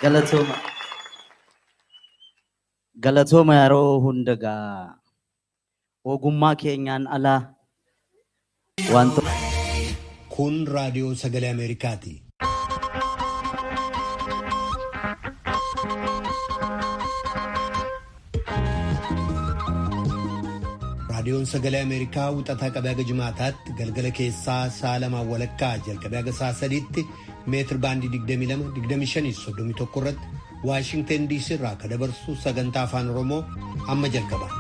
Galatooma. Galatooma yeroo hunda gaa ogummaa keenyaan alaa wanta. Kun raadiyoo sagalee Ameerikaati. Raadiyoon sagalee Ameerikaa wixataa qabee haga jimaataatti galgala keessaa sa'a lamaan walakkaa jalqabee haga sa'a sadiitti meetir baandii 22 25 31 irratti Waashingtan DC irraa akka dabarsu sagantaa afaan Oromoo amma jalqaba.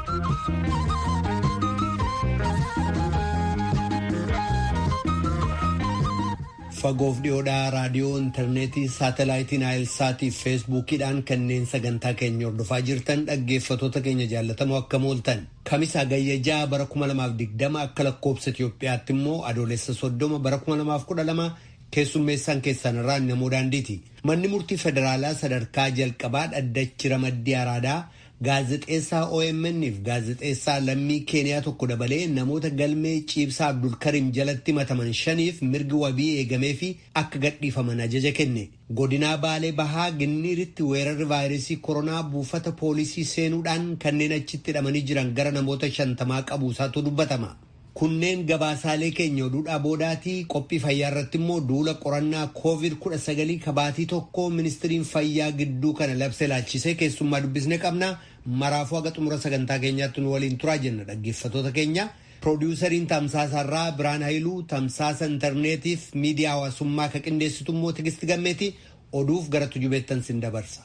Fagoof dhiyoodhaa raadiyoo intarneetii saatalaayitiin aayilsaatii fi feesbuukiidhaan kanneen sagantaa keenya hordofaa jirtan dhaggeeffatoota keenya jaallatamoo akkam ooltan. Kamisa Hagayya 6 bara 2020 akka lakkoobsa Itoophiyaatti immoo adoolessa 30 bara 2012 keessummeessaan keessan irraa namoo daandiiti. Manni murtii federaalaa sadarkaa jalqabaa dhaddachi ramaddii araadaa gaazexeessaa OMN fi gaazexeessaa lammii Keeniyaa tokko dabalee namoota galmee ciibsaa Abdulkarim jalatti himataman shaniif mirgi wabii eegamee fi akka gadhiifaman ajaja kenne. Godinaa Baalee Bahaa Ginniiritti weerarri vaayirasii koronaa buufata poolisii seenuudhaan kanneen achitti hidhamanii jiran gara namoota 50 qabuusaatu dubbatama. Kunneen gabaasaalee keenya oduudhaa boodaatii qophii fayyaa irratti immoo duula qorannaa COVID-19 kabaatii tokko ministiriin fayyaa gidduu kana labsee ilaalchisee keessummaa dubbisne qabna. Maraafuu haga xumura sagantaa keenyaatti nu waliin turaa jenna dhaggeeffatoota keenya. Piroodyuusariin Tamsaasa irraa Biraan Hayiluu, Tamsaasa intarneetiif miidiyaa hawaasummaa ka qindeessitu immoo Tigisti Gammeeti oduuf gara tujubeettan sin dabarsa.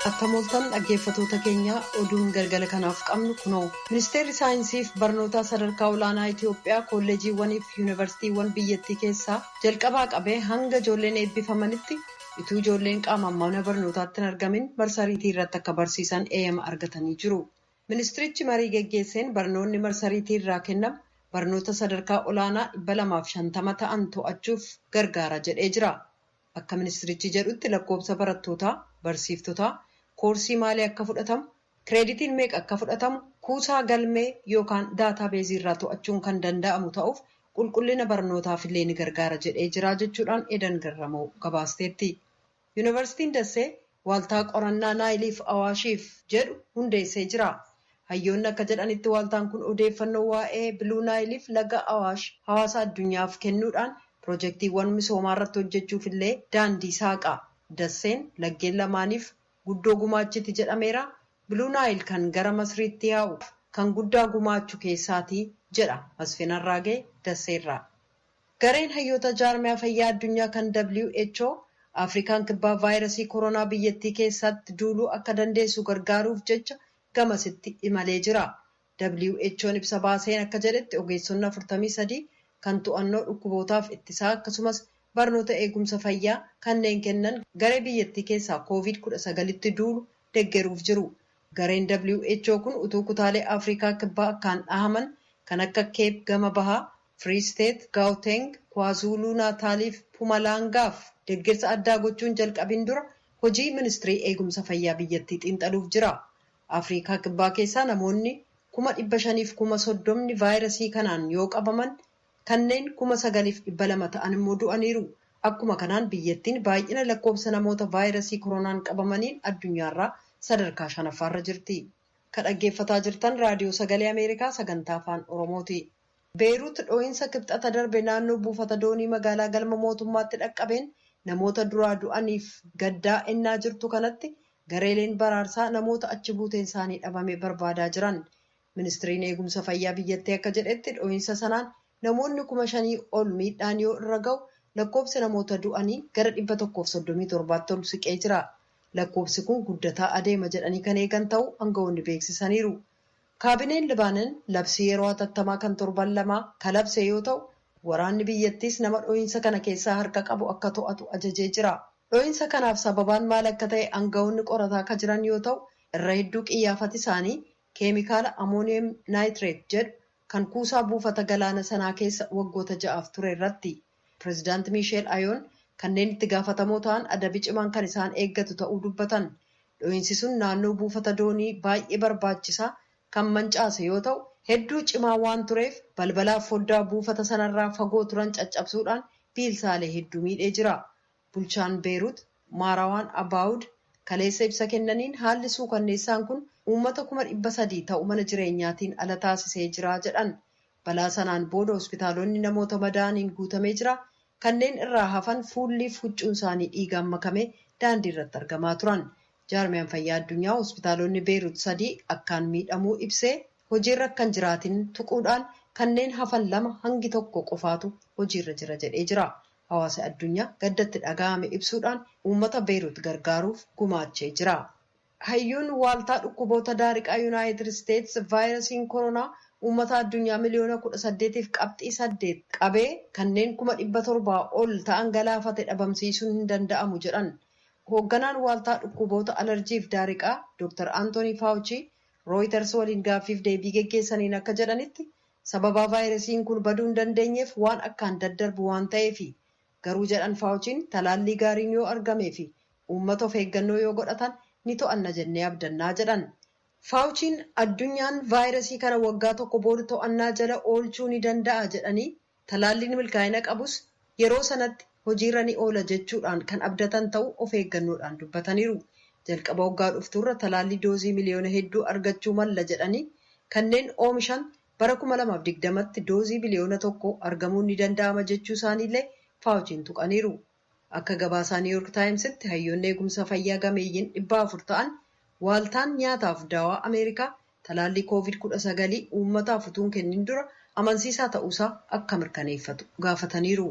Akkam ooltan dhaggeeffatoota keenya oduun galgala kanaaf qabnu kunoo. Ministeerri saayinsiif barnoota sadarkaa olaanaa Itoophiyaa kolleejiiwwaniif yuunivarsiitiiwwan biyyattii keessaa jalqabaa qabee hanga ijoolleen eebbifamanitti utuu ijoolleen qaamaan mana barnootaatti hin argamin marsariitii irratti akka barsiisan eeyyama argatanii jiru. Ministirichi marii geggeesseen barnoonni marsariitii irraa kennamu barnoota sadarkaa olaanaa 250 ta'an to'achuuf gargaara jedhee jira. Akka ministirichi jedhutti lakkoobsa barattootaa, barsiiftotaa, koorsii maalii akka fudhatamu, kireeditiin meeqa akka fudhatamu, kuusaa galmee yookaan daataabeezii irraa to'achuun kan danda'amu ta'uuf qulqullina barnootaaf illee ni gargaara jedhee jira jechuudhaan Edan Garramoo gabaasteetti. Yuunivarsiitiin Dassee waaltaa qorannaa Naayiliif Awaashiif jedhu hundeessee jira. Hayyoonni akka jedhanitti waaltaan kun odeeffannoo waa'ee Biluu Naayiliif laga Awaash hawaasa addunyaaf kennuudhaan pirojektiiwwan misoomaa irratti hojjechuuf illee daandii saaqa. Dasseen laggeen lamaaniif guddoo gumaachiti jedhameera. Biluu Naayil kan gara Masriitti yaa'u kan guddaa gumaachu keessaatii jedha Masfin Arraagee Dasseerraa. Gareen hayyoota jaarmiyaa fayyaa addunyaa kan WHO Afrikaan kibbaa vaayirasii koronaa biyyattii keessatti duuluu akka dandeessu gargaaruuf jecha gamasitti imalee jira. WHO'n ibsa baaseen akka jedhetti ogeessonni 43 kan to'annoo dhukkubootaaf ittisaa akkasumas barnoota eegumsa fayyaa kanneen kennan garee biyyattii keessaa COVID-19tti duulu deggeruuf jiru. Gareen WHO kun utuu kutaalee Afrikaa kibbaa akkaan dhahaman kan akka Keep gama bahaa, Free State, Gauteng, KwaZulu Naataaliif Pumalaangaaf deeggarsa addaa gochuun jalqabin dura hojii ministirii eegumsa fayyaa biyyattii xiinxaluuf jira. Afrikaa kibbaa keessaa namoonni 530,000 vaayirasii kanaan yoo qabaman kanneen 9,200 ta'an immoo du'aniiru. Akkuma kanaan biyyattiin baay'ina lakkoofsa namoota vaayirasii koronaan qabamaniin addunyaarraa sadarkaa shanaffaarra jirti. Kan dhaggeeffataa jirtan raadiyoo sagalee Ameerikaa sagantaa afaan Oromooti. Beeruut dhoo'insa kibxata darbe naannoo buufata doonii magaalaa galma mootummaatti dhaqqabeen namoota duraa du'aniif gaddaa ennaa jirtu kanatti gareeleen baraarsaa namoota achi buuteen isaanii dhabame barbaadaa jiran. Ministiriin eegumsa fayyaa biyyattii akka jedhetti dhoo'insa sanaan namoonni 5,000 ol miidhaan yoo irra ga'u lakkoofsi namoota du'anii gara 137 ol siqee jira. Lakkoofsi kun guddataa adeema jedhanii kan eegan ta'uu aangawoonni beeksisaniiru. Kaabineen Libaanon labsii yeroo hatattamaa kan torban lamaa kalabse yoo ta'u waraanni biyyattiis nama dhoo'insa kana keessaa harka qabu akka to'atu ajajee jira. Dhoo'insa kanaaf sababaan maal akka ta'e aangawoonni qorataa akka jiran yoo ta'u irra hedduu qiyyaafati isaanii keemikaala amooniyem naayitireet jedhu kan kuusaa buufata galaana sanaa keessa waggoota 6 ture irratti. Pireezidaanti Miisheel Ayoon kanneen itti gaafatamoo ta'an adabi cimaan kan isaan eeggatu ta'uu dubbatan. Dhoo'insi sun naannoo buufata doonii baay'ee barbaachisaa kan mancaase yoo ta'u hedduu cimaa waan tureef balbalaaf foddaa buufata sanarraa fagoo turan caccabsuudhaan biilsaalee hedduu miidhee jira. Bulchaan Beerut Maarawaan Abaawud kaleessa ibsa kennaniin haalli suukanneessaan kun uummata 300,000 ta'u mana jireenyaatiin ala taasisee jira jedhan. Balaa sanaan booda hospitaalonni namoota madaa'aniin guutamee jira. Kanneen irraa hafan fuulliif huccuun isaanii dhiigaan makamee daandii irratti argamaa turan. Jaarmiyaan fayyaa addunyaa hospitaalonni Beerut 3 akkaan miidhamuu ibsee hojiirra akkan jiraatin tuquudhaan kanneen hafan 2 hangi tokko qofaatu hojiirra jira jedhee jira. Hawaasa addunyaa gaddatti dhaga'ame ibsuudhaan uummata Beerut gargaaruuf gumaachee jira. Hayyuun waaltaa dhukkuboota daariqaa Yuunaayitid Isteets vaayirasiin koronaa uummata addunyaa miliyoona 18.8 qabee kanneen 700,000 ol ta'an galaafate dhabamsiisuun hin danda'amu jedhan. Hoogganaan waaltaa dhukkuboota alarjiif daariqaa Dr. Anthony Fauci Reuters waliin gaaffiif deebii geggeessaniin akka jedhanitti sababaa vaayirasiin kun baduu hin dandeenyeef waan akkaan daddarbu waan ta'eefi. Garuu jedhan Fauciin talaallii gaariin yoo argameefi uummata of eeggannoo yoo godhatan ni to'anna jennee abdannaa jedhan. Fauciin addunyaan vaayirasii kana waggaa tokko booda to'annaa jala oolchuu ni danda'a jedhanii talaalliin milkaa'ina qabus yeroo sanatti hojiirra ni oola jechuudhaan kan abdatan ta'uu of eeggannoodhaan dubbataniiru. Jalqaba waggaa dhuftuurra talaallii doozii miliyoona hedduu argachuu malla jedhanii kanneen oomishan bara 2020tti doozii biliyoona 1 argamuun ni danda'ama jechuu isaaniillee Fauciin tuqaniiru. Akka gabaasaa New York Timesitti hayyoonni eegumsa fayyaa gameeyyiin 400 ta'an waaltaan nyaataaf daawaa Ameerikaa talaallii COVID-19 uummataaf utuu hin kennin dura amansiisaa ta'uusaa akka mirkaneeffatu gaafataniiru.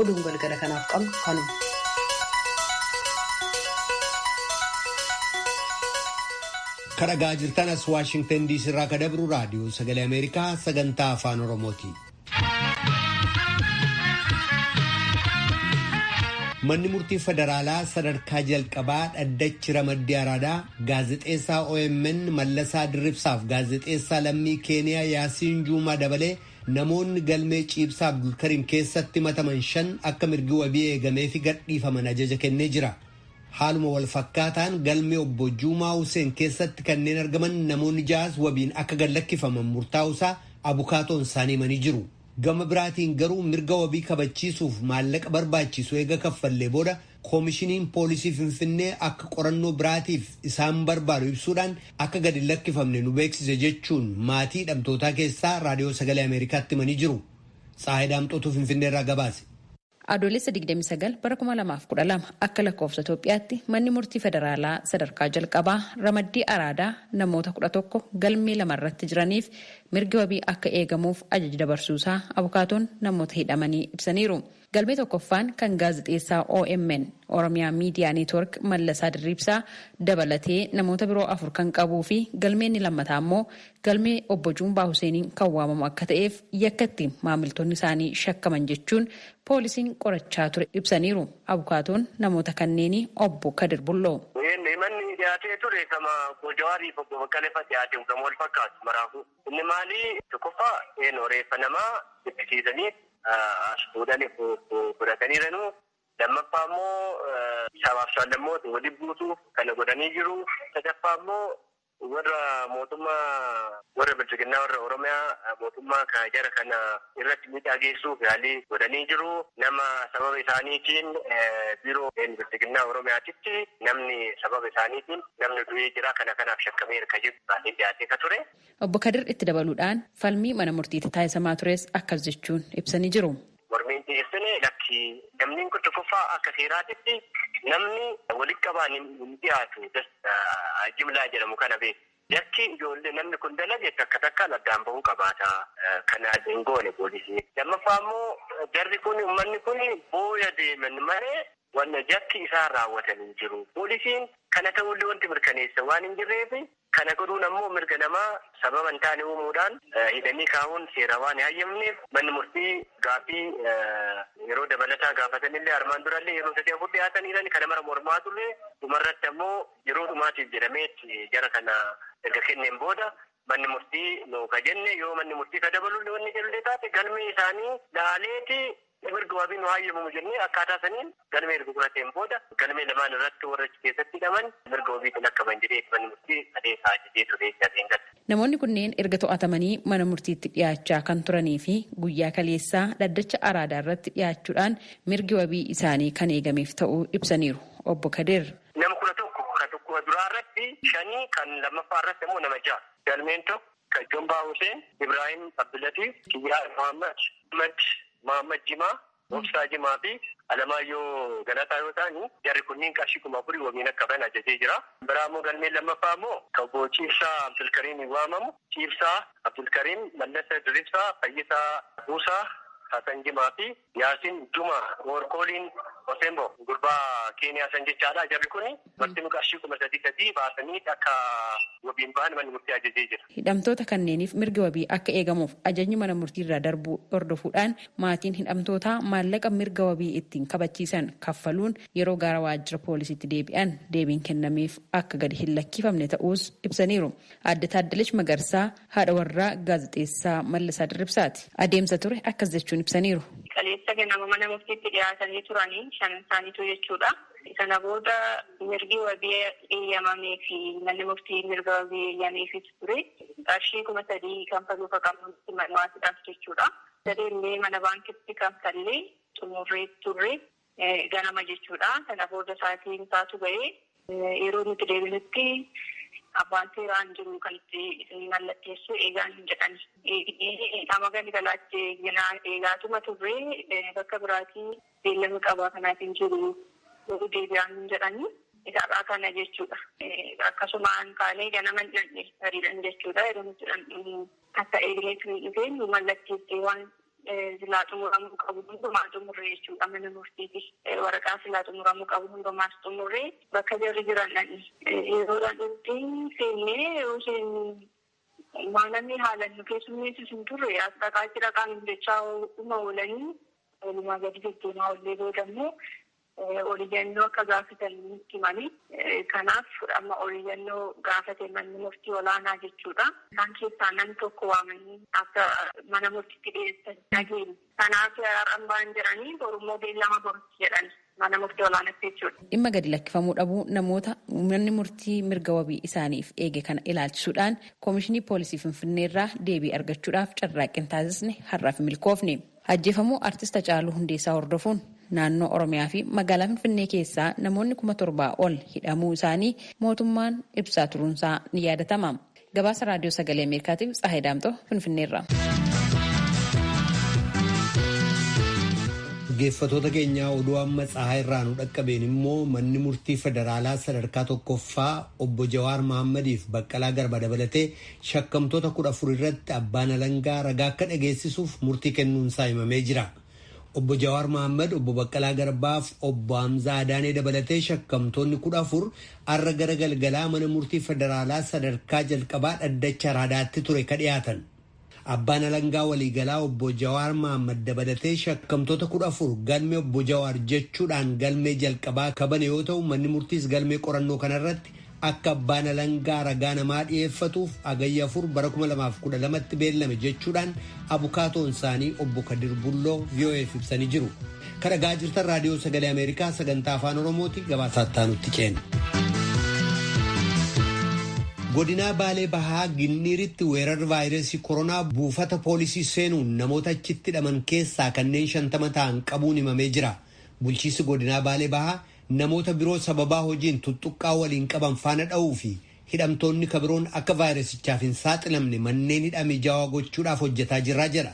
Oduun galgala kanaaf qabnu kanuma. Kan dhagaa jirtan as Waashingtan DC irraa kan dabru raadiyoo sagalee Ameerikaa sagantaa afaan Oromooti. Manni murtii federaalaa sadarkaa jalqabaa dhaddachi ramaddii Araadaa gaazexeessaa OMN Mallasaa Dirribsaaf gaazexeessaa lammii Keeniyaa Yaasiin Juumaa dabalee namoonni galmee ciibsaa Abdulkariim keessatti himataman 5 akka mirgi wabii eegameefi gadhiifaman ajaja kennee jira. Haaluma wal fakkaataan galmee obbo Juumaa Hussein keessatti kanneen argaman namoonni 6 wabiin akka gad lakkifaman murtaa'uusaa abukaatoon isaanii himanii jiru. Gama biraatiin garuu mirga wabii kabachiisuuf maallaqa barbaachisu eega kaffallee booda koomishiniin poolisii Finfinnee akka qorannoo biraatiif isaan barbaadu ibsuudhaan akka gadi lakkifamne nu beeksise jechuun maatii hidhamtootaa keessaa raadiyoo sagalee Ameerikaatti himanii jiru. Tsaayi Daamxootuu Finfinnee irraa gabaase. Adoolessa 29 bara 2012 akka lakkoofsa Itoophiyaatti manni murtii federaalaa sadarkaa jalqabaa ramaddii Araadaa namoota 11 galmee 2 irratti jiraniif mirgi wabii akka eegamuuf ajaja dabarsuusaa abukaatoon namoota hidhamanii ibsaniiru. Galmee tokkoffaan kan gaazexeessaa OMN Oromiyaa Miidiyaa Neetwork Mallasaa Dirriibsaa dabalatee namoota biroo 4 kan qabuu fi galmeen lammataa immoo galmee obbo Juumaa Huseeniin kan waamamu akka ta'eef yakkatti maamiltoonni isaanii shakkaman jechuun poolisiin qorachaa ture ibsaniiru. Abukaatoon namoota kanneenii obbo Kadir Bulloo. Manni dhiyaatee ture kama Jawaariif obbo Baqqalee dhiyaate gama wal fakkaatu maraafu. Inni maali tokkoffaa reeffa namaa jibbisiisanii as fuudhanii fudhataniiranu. Lammaffaa immoo sabaaf sablammoota waliin buusuuf kana godhanii jiru. Sadaffaa immoo warra mootummaa warra bilchiginnaa warra Oromiyaa mootummaa jara kana irratti miidhaa geessuuf yaalii godhanii jiru. Nama sababa isaaniitiin biiroo bilchiginnaa Oromiyaatitti namni sababa isaaniitiin namni du'ee jira kana kanaaf shakkamee erga jiru baay'ee dhiyaatee ka ture. Obbo Kadir itti dabaluudhaan falmii mana murtiitti taasifamaa tures akkas jechuun ibsanii jiru. Mormiin dhiyeessine lakki namni kun tokkoffaa akka seeraatitti namni walitti qabaan hin dhiyaatu jimlaa jedhamu kana beeku. Yakki ijoollee namni kun dalage takka takkaan addaan bahuu qabaata. Kana hin goone poolisii. Lammaffaa immoo jarri kun uummanni kun booya deeman malee wanna jakki isaan raawwatan hin jiru. Poolisiin kana ta'ullee wanti mirkaneessa waan hin jirreef kana godhuun ammoo mirga namaa sababa hin taane uumuudhaan hidhanii kaa'uun seera waan hin hayyamneef manni murtii gaaffii yeroo dabalataa gaafatanillee armaan durallee yeroo 3-4 dhiyaataniiran kana mara mormaa turre dhumarratti ammoo yeroo dhumaatiif jedhameetti jara kana erga kenneen booda manni murtii nu ka jenne yoo manni murtii ka dabalullee wanni jedhullee taate galmee isaanii laaleeti Mirga wabii nu hayyamamu jennee akkaataa saniin galmee erga qorateen booda galmee lamaan irratti warra achi keessatti hidhaman mirga wabiitiin akka ban jedhee manni murtii adeemsa ajajee ture jedheen galte. Namoonni kunneen erga to'atamanii mana murtiitti dhiyaachaa kan turanii fi guyyaa kaleessaa dhaddacha araadaa irratti dhiyaachuudhaan mirgi wabii isaanii kan eegameef ta'uu ibsaniiru. Obbo Kadir. Nama 11 kan tokko duraa irratti 5 kan lammaffaa irratti immoo nama 6. Galmeen tokko kan Jombaa Hussein, Ibrahim Abdullatif, Kiyyaa Muhammad, Ahmad Muhammad Jimaa, Obsaa Jimaa fi Alamaayyoo Galataa yoo ta'an jarri kunniin qarshii 4,000 wabiin akka bahan ajajee jira. Biraa immoo galmeen lammaffaa immoo obbo Ciibsaa Abdulkariim waamamu. Ciibsaa Abdulkariim, Mallasa Diribsaa, Fayyisaa Buusaa, Hasan Jimaa fi Yaasin Juma Workooliin Osembo gurbaa Keeniyaa san jechaadha. Jarri kun martinuu qarshii 3,000 baasanii akka wabiin bahan manni murtii ajajee jira. Hidhamtoota kanneeniif mirgi wabii akka eegamuuf ajajni mana murtiirraa darbuu hordofuudhaan maatiin hidhamtootaa maallaqa mirga wabii ittiin kabachiisan kaffaluun yeroo gara waajjira poolisiitti deebi'an deebiin kennameef akka gadi hin lakkifamne ta'uus ibsaniiru. Aadde Taaddalech Magarsaa haadha warraa gaazexeessaa Mallasaa Dirribsaati. Adeemsa ture akkas jechuun ibsaniiru. Kaleessa ganama mana murtiitti dhiyaatanii turanii shanan isaaniitu jechuudha. Sana booda mirgi wabii eeyyamamee fi manni murtii mirga wabii eeyyameefis ture. Qarshii 3,000 kanfaluu qabnutti maatiidhaaf jechuudha. Sadeellee mana baankitti kanfallee xumurree turre ganama jechuudha. Sana booda sa'aatiin isaatu ga'ee yeroo nuti deebinutti abbaan seeraan jiru kan itti mallatteessu eegaan hin jedhan. Amma gadi galaatti eegaatuma turre bakka biraatii beellama qabaa kanaatiin jiru yeroo deebi'aan hin jedhani. Isaadhaa kana jechuudha. Akkasumaan kaanee ganama hin dhandhe hariidhan jechuudha. Yeroo nuti dhandhu akka eegaleetu dhufee nu mallatteessee waan silaa xumuramuu qabu hundumaa xumurree jechuudha mana murtiiti. Waraqaa silaa xumuramuu qabu hundumaas xumurree bakka jarri jiran dhandhe. Yeroo dhandhutti seennee yeroo seennu waan namni haalan nu keessummeessu hin turre as dhaqaa jira qaamni jechaa dhuma oolanii walumaa gadi deddeemaa ollee booda immoo oliyyannoo akka gaafatan nutti himanii. Kanaaf amma oliyyannoo gaafate manni murtii olaanaa jechuudha. Isaan keessaa namni tokko waamanii akka mana murtiitti dhiyeessan dhageenya. Kanaaf har'aan ba'an jedhanii borummoo beellama borutti jedhan mana murtii olaanaatti jechuudha. Dhimma gadi lakkifamuu dhabuu namoota manni murtii mirga wabii isaaniif eege kana ilaalchisuudhaan Koomishinii Poolisii Finfinneerraa deebii argachuudhaaf carraaqqii taasisne har'aaf milkoofne. Ajjeefamuu Artist Hacaaluu Hundeessaa hordofuun naannoo Oromiyaa fi magaalaa Finfinnee keessaa namoonni 7,000 ol hidhamuu isaanii mootummaan ibsaa turuunsaa ni yaadatama. Gabaasa Raadiyoo Sagalee Ameerikaatiif Tsahaay Daamxoo Finfinneerra. Dhaggeeffattoota keenyaa oduu amma Tsahaay irraa nu dhaqqabeen immoo manni murtii federaalaa sadarkaa tokkoffaa obbo Jawaar Mahaammadiif Baqqalaa Garba dabalatee shakkamtoota 14 irratti abbaan alangaa ragaa akka dhageessisuuf murtii kennuun isaa himamee jira. Obbo Jawaar Mahaammad, obbo Baqqalaa Garbaaf obbo Hamzaa Adaanee dabalatee shakkamtoonni 14 har'a gara galgalaa mana murtii federaalaa sadarkaa jalqabaa dhaddacha Araadaatti ture ka dhiyaatan. Abbaan alangaa waliigalaa obbo Jawaar Mahaammad dabalatee shakkamtoota 14 galmee obbo Jawaar jechuudhaan galmee jalqabaa kabane yoo ta'u manni murtiis galmee qorannoo kanarratti akka abbaan alangaa ragaa namaa dhiyeeffatuuf hagayya 4 bara 2012tti beellame jechuudhaan abukaatoon isaanii obbo Kadir Bulloo VOAf ibsanii jiru. Kan dhagaa jirtan raadiyoo sagalee Ameerikaa sagantaa afaan Oromooti gabaasaatti nutti ceena. Godinaa Baalee Bahaa Ginniiritti weerarri vaayirasii koronaa buufata poolisii seenuun namoota achitti hidhaman keessaa kanneen 50 ta'an qabuun himamee jira. Bulchiinsi godinaa Baalee Bahaa namoota biroo sababaa hojiin tuttuqqaa waliin qaban faana dha'uu fi hidhamtoonni kabiroon akka vaayirasichaaf hin saaxilamne manneen hidhaa mijaawaa gochuudhaaf hojjetaa jirraa jedha.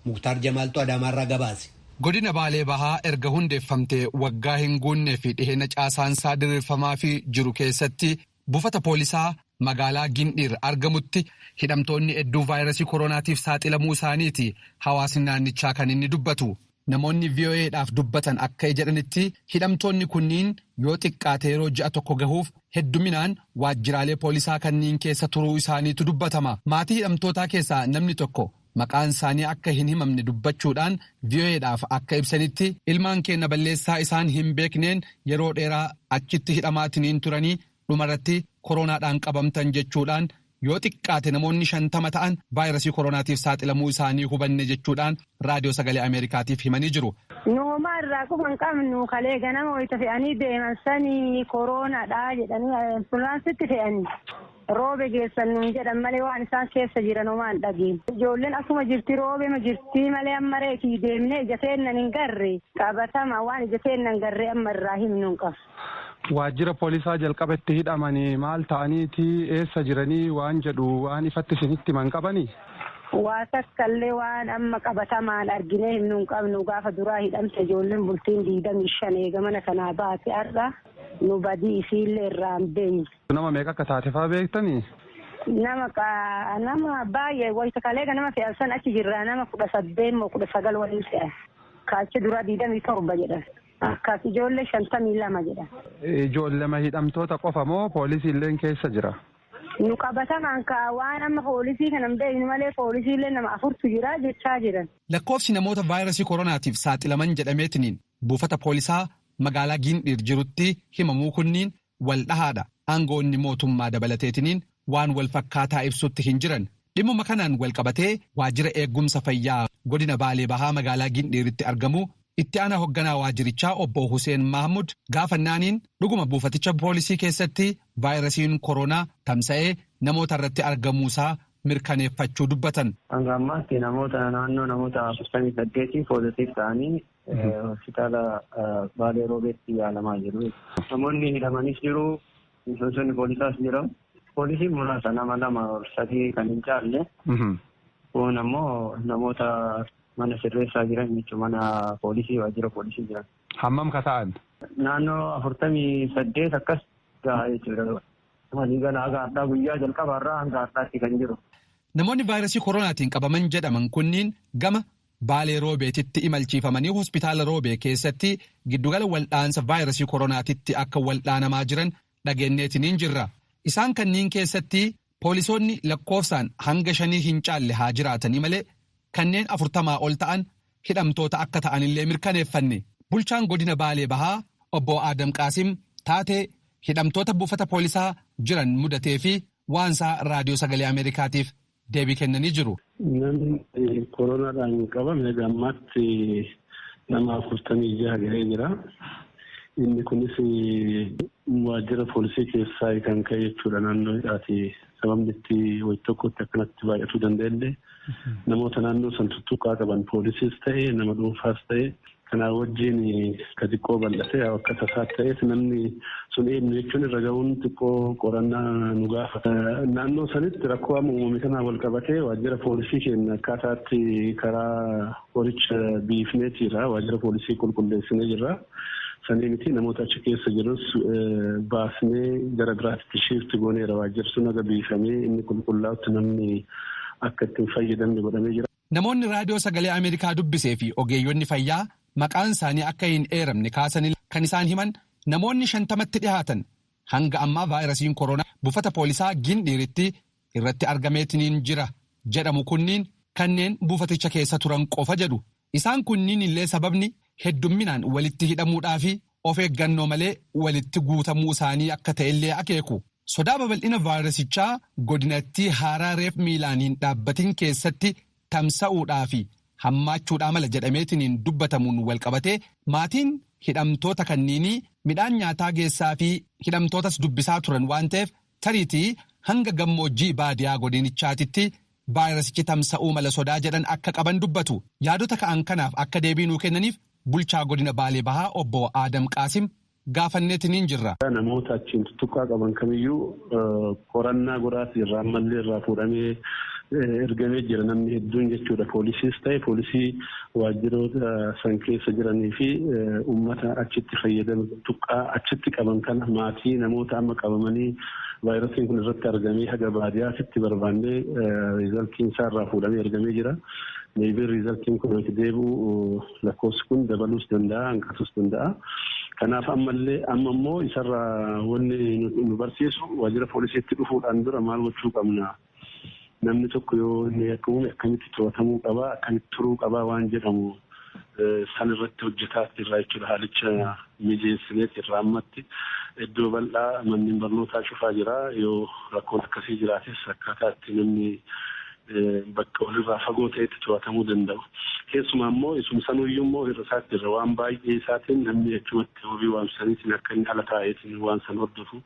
Muktaar Jamaaltu Adaamaarraa gabaase. Godina Baalee Bahaa erga hundeeffamtee waggaa hin guunnee fi dhiheenya caasaansaa diriirfamaa fi jiru keessatti buufata poolisaa magaalaa Gindhiir argamutti hidhamtoonni hedduu vaayirasii koronaatiif saaxilamuu isaaniiti hawaasni naannichaa kan inni dubbatu. Namoonni VOAdhaaf dubbatan akka jedhanitti hidhamtoonni kunniin yoo xiqqaate yeroo ji'a tokko gahuuf hedduminaan waajjiraalee poolisaa kanneen keessa turuu isaaniitu dubbatama. Maatii hidhamtootaa keessaa namni tokko maqaan isaanii akka hin himamne dubbachuudhaan VOAdhaaf akka ibsanitti ilmaan keenya balleessaa isaan hin beekneen yeroo dheeraa achitti hidhamaatiniin turanii dhumarratti koronaadhaan qabamtan jechuudhaan yoo xiqqaate namoonni 50 ta'an vaayirasii koronaatiif saaxilamuu isaanii hubanne jechuudhaan raadiyoo sagalee Ameerikaatiif himanii jiru. Nuuma irraa quba hin qabnu kalee ganama wayita fe'anii deeman sanii koronaadha jedhanii ambulaansitti fe'anii. Roobe geessan nuun jedhan malee waan isaan keessa jiran homaa hin dhageenye. Ijoolleen asuma jirti roobema jirti malee amma reetii deemnee ija teennan hin garre qabatama waan ija teennan garree amma irraa himnu hin qabu. Waajjira poolisaa jalqabatti hidhamanii maal ta'aniiti eessa jiranii waan jedhu waan ifatti isinitti himan qabanii? Waa takkallee waan amma qabatamaan arginee himnu hin qabnu gaafa duraa hidhamte ijoolleen bultiin 25 eega mana kanaa baate har'a nu badii isiillee irraa hin beekne. Nama meeqa akka taate fa'aa beektanii? Nama baay'ee wayita kalee nama fe'an san achi jirraa nama 18 moo 19 waliin fe'an. Kaachi duraa 27 jedhan. Akkas ijoollee 52 jedhan. Ijoollema hidhamtoota qofa moo poolisiilleen keessa jira? Nu qabatamaan kaa waan amma poolisii kana hin beeknu malee poolisiillee nama 4tu jira jechaa jiran. Lakkoofsi namoota vaayirasii koronaatiif saaxilaman jedhameetiniin buufata poolisaa magaalaa Gindhiir jirutti himamuu kunniin wal dhahaadha. Aangoonni mootummaa dabalateetiniin waan wal fakkaataa ibsutti hin jiran. Dhimmuma kanaan wal qabatee waajjira eegumsa fayyaa godina Baalee Bahaa magaalaa Gindhiiritti argamu itti aanaa hoogganaa waajjirichaa obbo Hussein Mahmud gaafannaaniin dhuguma buufaticha poolisii keessatti vaayirasiin koronaa tamsa'ee namoota irratti argamuusaa mirkaneeffachuu dubbatan. Hanga ammaatti namoota naannoo namoota 48 poozitiif ta'anii hospitaala Baalee Roobeetti yaalamaa jiru. Namoonni hidhamanis jiru, miseensonni poolisaas jiru. Poolisiin muraasa nama 2 3 kan hin caalle. Kun ammoo namoota mana sirreessaa jiran jechuun mana poolisii waajjira poolisii jiran. Hammam ka ta'an? Naannoo 48 akkas gahaa jechuudha. Waliigala haga har'aa guyyaa jalqabaarraa hanga har'aatti kan jiru. Namoonni vaayirasii koronaatiin qabaman jedhaman kunniin gama Baalee Roobeetitti imalchiifamanii hospitaala Roobee keessatti giddugala waldhaansa vaayirasii koronaatitti akka waldhaanamaa jiran dhageenyeetiniin jirra. Isaan kanniin keessatti poolisoonni lakkoofsaan hanga 5 hin caalle haa jiraatanii malee kanneen 40 ol ta'an hidhamtoota akka ta'anillee mirkaneeffanne. Bulchaan godina Baalee Bahaa obbo Adam Qaasim taatee hidhamtoota buufata poolisaa jiran mudatee fi waansaa raadiyoo sagalee Ameerikaatiif deebii kennanii jiru. Namni koronaadhaan qabame gammaatti nama 46 gahee jira. Inni kunis waajjira poolisii keessaa kan ka'e jechuudha naannoo hidhaati. Sababni itti wayii tokkotti akkanatti baay'atuu danda'ellee namoota naannoo san tuttuqaa qaban poolisiis ta'e nama dhuunfaas ta'e kanaa wajjin ka xiqqoo bal'atee akka tasaa ta'eef namni sun eenyu jechuun irra ga'uun xiqqoo qorannaa nu gaafata. Naannoo sanitti rakkoo amma uumame kanaan wal qabatee waajjira poolisii keenya akkaataatti karaa qoricha biifnee jira. Waajjira poolisii qulqulleessinee jirra. Sanii miti namoota achi keessa jirus baasnee gara biraatti shiifti gooneera. Waajjirri sun haga biifamee inni qulqullaa'utti namni akka ittiin fayyadamne godhamee jira. Namoonni raadiyoo sagalee Ameerikaa dubbisee fi ogeeyyonni fayyaa maqaan isaanii akka hin eeramne kaasanii kan isaan himan namoonni 50tti dhihaatan hanga ammaa vaayirasiin koronaa buufata poolisaa Gindhiiritti irratti argameetiniin jira jedhamu kunniin kanneen buufaticha keessa turan qofa jedhu. Isaan kunniin illee sababni heddumminaan walitti hidhamuudhaa fi of eeggannoo malee walitti guutamuu isaanii akka ta'ellee akeeku. Sodaa babal'ina vaayirasichaa godinatti haaraa reef miilaaniin dhaabbatiin keessatti tamsa'uudhaa fi hammaachuudhaa mala jedhameetiniin dubbatamuun walqabatee maatiin hidhamtoota kanniinii midhaan nyaataa geessaa fi hidhamtootas dubbisaa turan waan ta'eef tariitii hanga gammoojjii baadiyaa godinichaatitti vaayirasichi tamsa'uu mala sodaa jedhan akka qaban dubbatu. Yaadota ka'an kanaaf akka deebii nuu kennaniif bulchaa godina Baalee Bahaa obbo Adam Qaasim gaafanneetiniin jirra. Namoota achiin tuttuqqaa qaban kamiyyuu qorannaa godhaas irraa ammallee irraa fuudhamee ergamee jira namni hedduun jechuudha. Poolisiis ta'e poolisii waajjiroota san keessa jiranii fi uummata achitti fayyadamu tuttuqqaa achitti qaban kana maatii namoota amma qabamanii vaayirasiin kun irratti argamee haga baadiyyaatti barbaannee riizaltiin isaa irraa fuudhamee ergamee jira. Meebii riizaltiin kun itti deebi'u lakkoofsi kun dabaluus danda'a hanqatuus danda'a. Kanaaf ammallee amma immoo isarraa wanni nu barsiisu waajjira poolisiitti dhufuudhaan dura maal gochuu qabna? Namni tokko yoo inni akka uume akkamitti to'atamuu qaba akkamitti turuu qaba waan jedhamu san irratti hojjetaa jirra jechuudha. Haalicha mijeessineet irraa ammatti Iddoo bal'aa manneen barnootaa cufaa jira. Yoo rakkoon akkasii jiraates akkaataa itti namni bakka walirraa fagoo ta'etti to'atamuu danda'u. Keessumaa immoo isuma sanuyyuu immoo irra isaatti irra waan baay'ee isaatiin namni achumatti wabii waamsaniitiin akka inni ala taa'eetiin waan san hordofu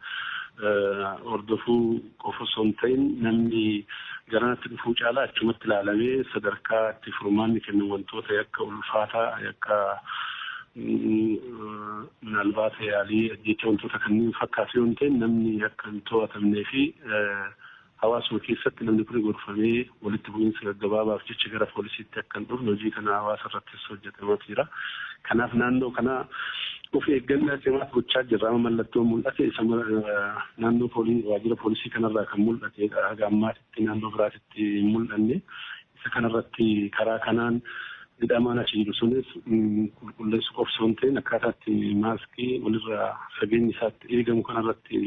hordofuu qofa osoo hin ta'in namni garanatti dhufuu caalaa achumatti ilaalamee sadarkaa itti furmaanni kennu wantoota yakka ulfaataa yakka minaalbaata yaalii jecha wantoota kanneen fakkaatu yoo hin ta'in namni akka hin to'atamnee fi hawaasuma keessatti namni kun gorfamee walitti bu'iinsa gaggabaabaaf jecha gara poolisiitti akka hin dhufne hojii kana hawaasa irrattis hojjetamaa jira. Kanaaf naannoo kana of eeggannaa cimaa gochaa jirra. Amma mallattoo mul'ate isa naannoo waajjira poolisii kanarraa kan mul'ate haga ammaatitti naannoo biraatitti hin mul'anne isa kanarratti karaa kanaan hidhamaan achi jiru sunis qulqulleessu qofa osoo hin ta'in akkaataa itti maaskii walirraa fageenyi isaatti eegamu kanarratti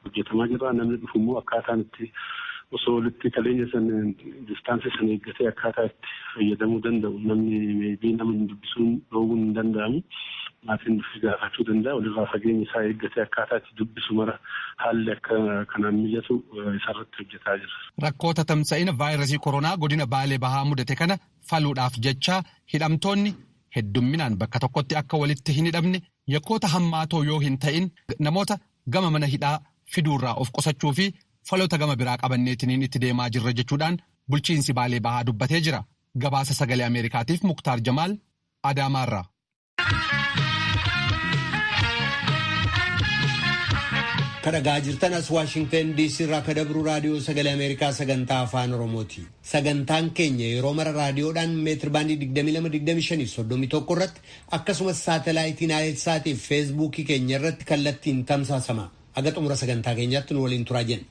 hojjetamaa jira. Namni dhufu immoo akkaataan itti osoo walitti qaleenya san distaansii san eeggatee akkaataa itti fayyadamuu danda'u namni meebii nama dubbisuun dhoowwuun hin danda'amu. Maatiin dhufee gaafachuu danda'a. Walirraa fageenya isaa eeggatee akkaataa itti dubbisu mara haalli akka kanaan mijatu isarratti hojjetaa jira. Rakkoota tamsa'ina vaayirasii koronaa godina Baalee Bahaa mudate kana faluudhaaf jecha hidhamtoonni heddumminaan bakka tokkotti akka walitti hin hidhamne yakkoota hammaatoo yoo hin ta'in namoota gama mana hidhaa fiduurraa of qusachuu fi faloota gama biraa qabanneetiniin itti deemaa jirra jechuudhaan bulchiinsi Baalee Bahaa dubbatee jira. Gabaasa sagalee Ameerikaatiif Muktaar Jamaal Adaamaarraa. Kan dhagaa jirtan as Waashingtan DC irraa kan dabru raadiyoo sagalee Ameerikaa sagantaa afaan Oromooti. Sagantaan keenya yeroo mara raadiyoodhaan meetir baandii 22, 25 irratti akkasumas saatalaayitiin Aayilsaatii fi feesbuukii keenya irratti kallattiin tamsaasama. Aga xumura sagantaa keenyaatti nu waliin turaa jenna.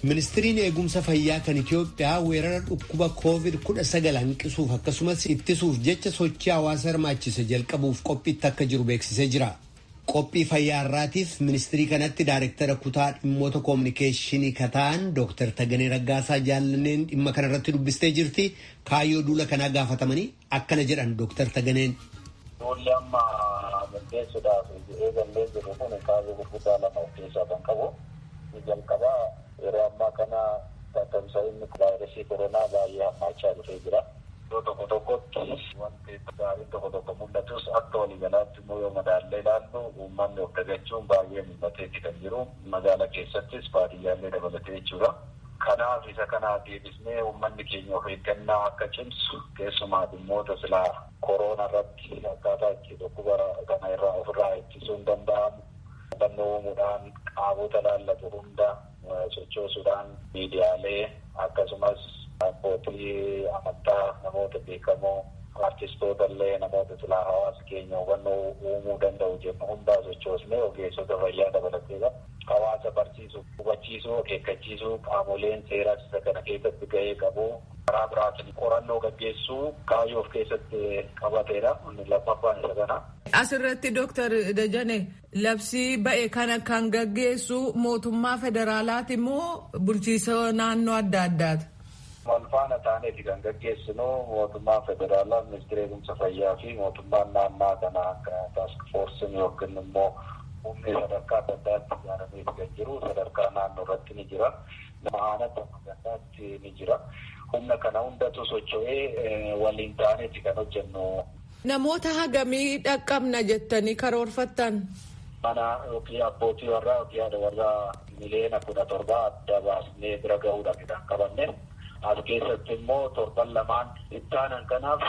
Ministiriin eegumsa fayyaa kan Itiyoophiyaa weerara dhukkuba COVID-19 hanqisuuf akkasumas ittisuuf jecha sochii hawaasa hirmaachise jalqabuuf qophiitti akka jiru beeksisee jira. Qophii fayyaa irraatiif ministirii kanatti daayirektara kutaa dhimmoota koominikeeshinii kataan Dr. Taganee Raggaasaa Jaallanneen dhimma kanarratti dubbistee jirti. Kaayyoo duula kanaa gaafatamanii akkana jedhan Dr. Taganeen. Duulli amma gaggeessuudhaaf eegallee jiru kun kaayyoo gurguddaa lama of keessaa kan qabu. Jalqabaa yeroo ammaa kana tamsa'inni vaayirasii koronaa baay'ee hammaachaa dhufee jira. Iddoo tokko tokkotti wanti gaariin tokko tokko mul'atus akka waliigalaatti immoo yoo madaallee ilaallu uummanni of dagachuun baay'ee mul'ateeti kan jiru. Magaala keessattis baadiyyaallee dabalatee jechuudha. Kanaaf isa kana deebisnee uummanni keenya of eeggannaa akka cimsu keessumaa dhimmoota silaa koronaa irratti akkaataa itti dhukkuba kana irraa ofirraa ittisuun danda'amu. Hubannoo uumuudhaan qaamota laallatu hunda sochoosuudhaan miidiyaalee akkasumas abbootii amantaa namoota beekamoo artistoota illee namoota silaa hawaasa keenya hubannoo uumuu danda'u jennu hundaa sochoosnee ogeessota fayyaa dabalateedha. Hawaasa barsiisuu, hubachiisuu, akeekkachiisuu qaamoleen seeraas isa kana keessatti gahee qabu. Karaa biraatiin qorannoo gaggeessuu kaayyoo of keessatti qabateedha. Inni lammaffaan isa kana. Asirratti Dooktar Dajane labsii ba'e kana kan gaggeessu mootummaa federaalaati moo bulchiisa naannoo adda addaati? Wal faana taaneeti kan gaggeessinu mootummaan federaalaa, ministeera eegumsa fayyaa fi mootummaan naannaa kana akka taask foorsiin yookiin immoo humni sadarkaa adda addaatti ijaarameeti kan jiru sadarkaa naannoo irratti ni jira. Aanatti amma gandaatti ni jira. Humna kana hundatu socho'ee waliin taaneeti kan hojjennu. Namoota hagamii dhaqqabna jettanii karoorfattan? Mana yookiin abbootii warraa yookiin haadha warraa 17 miliyoona adda baasnee bira gahuudhaaf kan qabanne. As keessatti immoo torban lamaan itti aanan kanaaf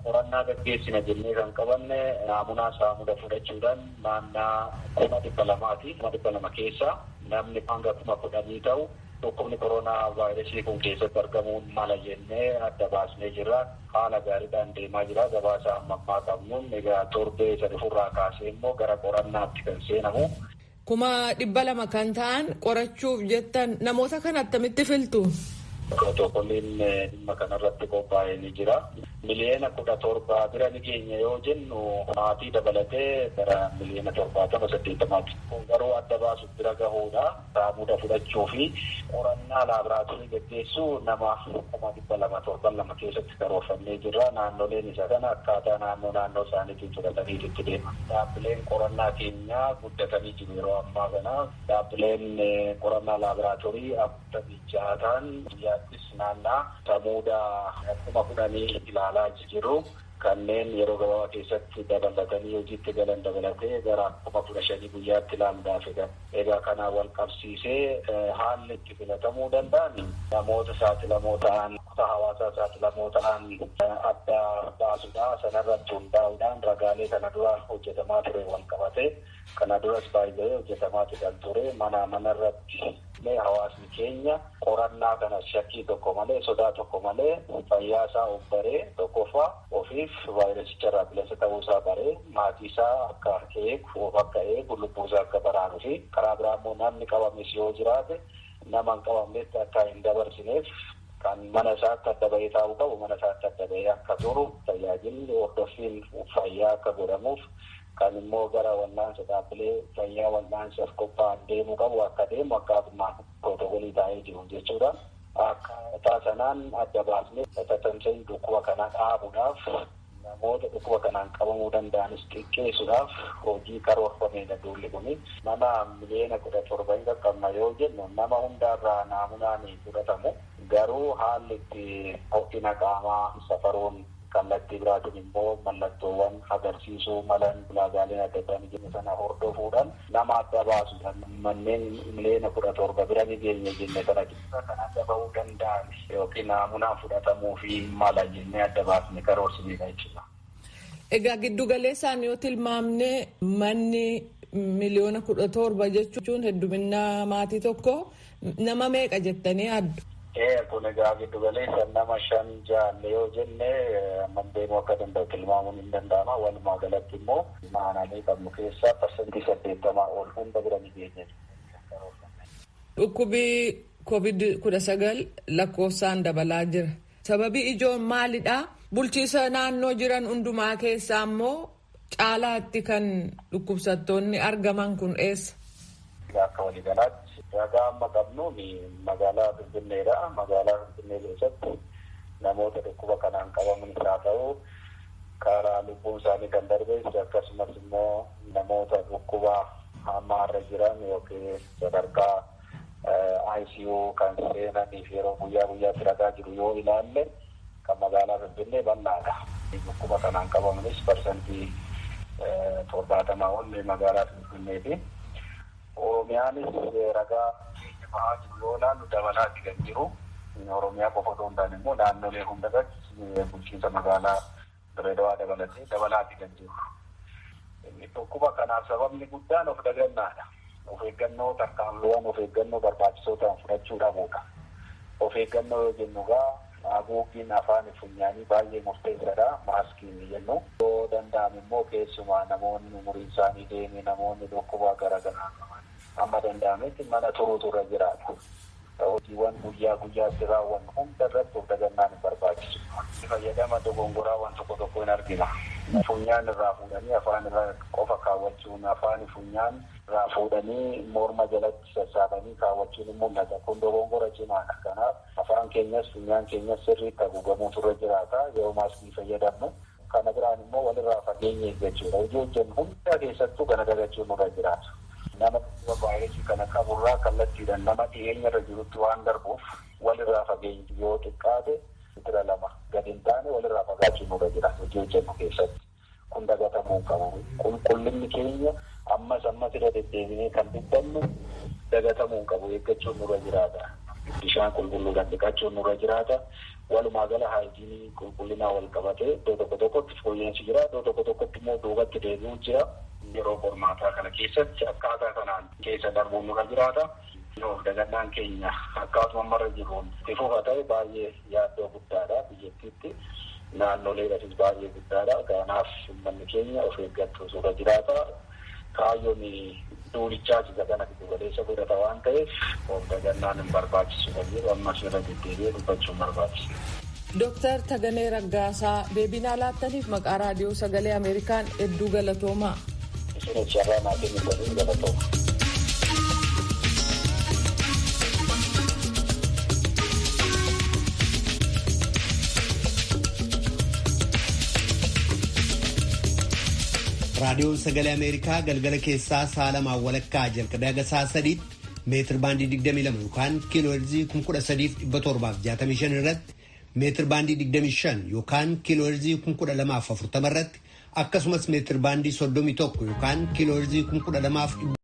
qorannaa gaggeessina jennee kan qabanne naamunaa saamuda fudhachuudhaan naannaa 200,000ti. 200,000 keessaa namni hanga 10,000 ta'u dhukkubni koronaa vaayirasii kun keessatti argamuun mala jennee adda baasnee jirra. Haala gaariidhaan deemaa jira. Gabaasa amma ammaa qabnuun egaa torbee isa dhufurraa kaasee immoo gara qorannaatti kan seenamu. 200,000 kan ta'an qorachuuf jettan namoota kana attamitti filtu? Pirootokooliin dhimma kanarratti qophaa'ee ni jira. 17 miliyoona bira ni geenya yoo jennu maatii dabalatee gara 70-80 miliyoonaa. Kun garuu adda baasuuf bira gahuudha. Saamuda fudhachuu fi qorannaa laaboraatoorii gaggeessuu nama 200,000 torban 2 keessatti karoorfannee jirra. Naannoleen isa kana akkaataa naannoo naannoo isaaniitiin fudhatanii itti deema. Dhaabbileen qorannaa keenyaa guddatanii jiru yeroo ammaa kana. Dhaabbileen qorannaa laaboraatoorii 46 ta'an guyyaattis naannaa saamuda 10,000 ilaalaa jiru. Kanneen yeroo gabaabaa keessatti dabalatanii hojiitti galan dabalatee gara 15,000 guyyaatti ilaaluudhaaf egaa. Egaa kana wal qabsiisee haalli itti filatamuu danda'an namoota saaxilamoo ta'an, kutaa hawaasaa saaxilamoo ta'an adda baasuudha. Sanarratti hundaa'uudhaan ragaalee kana dura hojjetamaa ture wal qabate. Kana duras baay'ee hojjetamaa kan ture mana manarratti hawaasni keenya qorannaa kana shakkii tokko malee, sodaa tokko malee fayyaa isaa of baree, tokkoffaa ofiif vaayirasicha irraa bilisa ta'uu isaa baree maatii isaa akka eegu, of akka eegu, lubbuu isaa akka baraaruu fi karaa biraa immoo namni qabames yoo jiraate nama hin qabamnetti akka hin dabarsineef kan mana isaatti adda bahee taa'uu qabu mana isaatti adda bahee akka turu, tajaajilli hordoffiin fayyaa akka godhamuuf, kan immoo gara wal'aansa dhaabbilee fayyaa wal'aansaaf qophaa'an deemuu qabu akka deemu akkaatumaan pirootokolii taa'ee jiru jechuudha. Akkaataa sanaan adda baasnee tatamsa'in dhukkuba kana dhaabuudhaaf, namoota dhukkuba kanaan qabamuu danda'anis xiqqeessuudhaaf hojii karoorfameedha duulli kuni. Nama 17 miliyoona hin qaqqabna yoo jennu nama hundaarraa naamunaan fudhatamu, garuu haalli itti ho'ina qaamaa safaruun, kallattii biraatiin immoo mallattoowwan agarsiisuu malan ulaagaaleen adda addaa ni jiru, sana hordofuudhaan nama adda baasuudhaan manneen 17 miliyoona bira ni geenya jenne sana keessa kan adda bahuu danda'an yookiin naamunaan fudhatamuu fi mala jennee adda baasne karoorsineedha jechuudha. Egaa giddu galeessaan yoo tilmaamne manni 17 miliyoona jechuun hedduminaa maatii tokko nama meeqa jettanii yaaddu? Kun egaa giddu galeessa nama shan jaalle yoo jenne hammam deemuu akka danda'u tilmaamuun hin danda'ama. Walumaa galatti immoo aanaalee qabnu keessaa 80% ol hunda bira ni geenya. Dhukkubi COVID-19 lakkoofsaan dabalaa jira. Sababii ijoon maalidhaa? Bulchiisa naannoo jiran hundumaa keessaa immoo caalaatti kan dhukkubsattoonni argaman kun eessa? Akka waliigalaatti ragaa amma qabnuun magaalaa Finfinneedha. Magaalaa Finfinnee keessatti namoota dhukkuba kanaan qabaman haa ta'u karaa lubbuun isaanii kan darbees, akkasumas immoo namoota dhukkuba hamaarra jiran yookiin sadarkaa ICU kan seenaniif yeroo guyyaa guyyaatti ragaa jiru yoo ilaalle kan magaalaa Finfinnee bal'aadha. Dhukkuba kanaan qabamanis 70% ol magaalaa Finfinneeti. Oromiyaanis ragaa keenya bahaa jiru yoo ilaallu dabalaati kan jiru. Oromiyaa qofa osoo hin taane immoo naannolee hundarratti bulchiinsa magaalaa Dirreedawaa dabalatee dabalaati kan jiru. Dhukkuba kanaaf sababni guddaan of dagannaadha. Of eeggannoo, tarkaanfiiwwan of eeggannoo barbaachisoo ta'an fudhachuu dhabuudha. Of eeggannoo yoo jennu egaa haguuggiin afaan funyaanii baay'ee murteessaadha. Maaskiin jennu. Yoo danda'ame immoo keessumaa namoonni umuriin isaanii deeme, namoonni dhukkuba garaagaraa qaban amma danda'ametti mana turuutu irra jiraata. Hojiiwwan guyyaa guyyaatti raawwannu hunda irratti of dagannaan hin barbaachisu. Fayyadama dogongoraa waan tokko tokko hin argina. Funyaan irraa fuudhanii afaan irraa qofa kaawwachuun, afaan funyaan irraa fuudhanii morma jalatti sassaabanii kaawwachuun hin mul'ata. Kun dogongora cimaadha. Kanaaf afaan keenyas funyaan keenyas sirriitti haguugamuutu irra jiraata yeroo maaskii fayyadamnu. Kana biraan immoo walirraa fageenya eeggachuudha. Hojii hojjennu hunda keessattuu kana dagachuun nurra jiraata. Nama dhukkuba vaayirasii kana qaburraa kallattiidhaan nama dhiyeenya irra jirutti waan darbuuf walirraa fageenyi yoo xiqqaate meetira 2 gadi hin taane walirraa fagaachuun nurra jira hojii hojjennu keessatti. Kun dagatamuu qabu. Qulqullinni keenya ammas ammas irra deddeebinee kan dubbannu dagatamuu qabu, eeggachuun nurra jiraata. Bishaan qulqulluudhaan dhiqachuun nurra jiraata. Walumaa gala haayijiinii qulqullinaa wal qabatee iddoo tokko tokkotti fooyya'insi jira. Iddoo tokko tokkotti immoo duubatti deebi'uu jira. Yeroo qormaataa kana keessatti akkaataa kanaan keessa darbuun nurra jiraata. Of dagannaan keenya akkaatuma ammarra jiruun itti fufa ta'e baay'ee yaaddoo guddaadha biyyattiitti. Naannoleedhaafis baay'ee guddaadha. Kanaaf uummanni keenya of eeggachuu irra jiraata. Kaayyoon Duulichaas isa kana giddu galeessa godhata waan ta'eef of dagannaan hin barbaachisu kan jedhu ammas irra deddeebi'ee dubbachuun barbaachisa. Dooktar Taganee Raggaasaa deebii naa laattaniif maqaa raadiyoo sagalee Ameerikaan hedduu galatoomaa. Isinis carraa naa kennitaniif galatooma. Raadiyoon sagalee Ameerikaa galgala keessaa sa'a lamaan walakkaa jalqabee haga sa'a sadiitti meetir baandii 22 yookaan kiiloo heerzii 13,765 irratti meetir baandii 25 yookaan kiiloo heerzii 12,040 irratti akkasumas meetir baandii 31 yookaan kiiloo heerzii 12,000.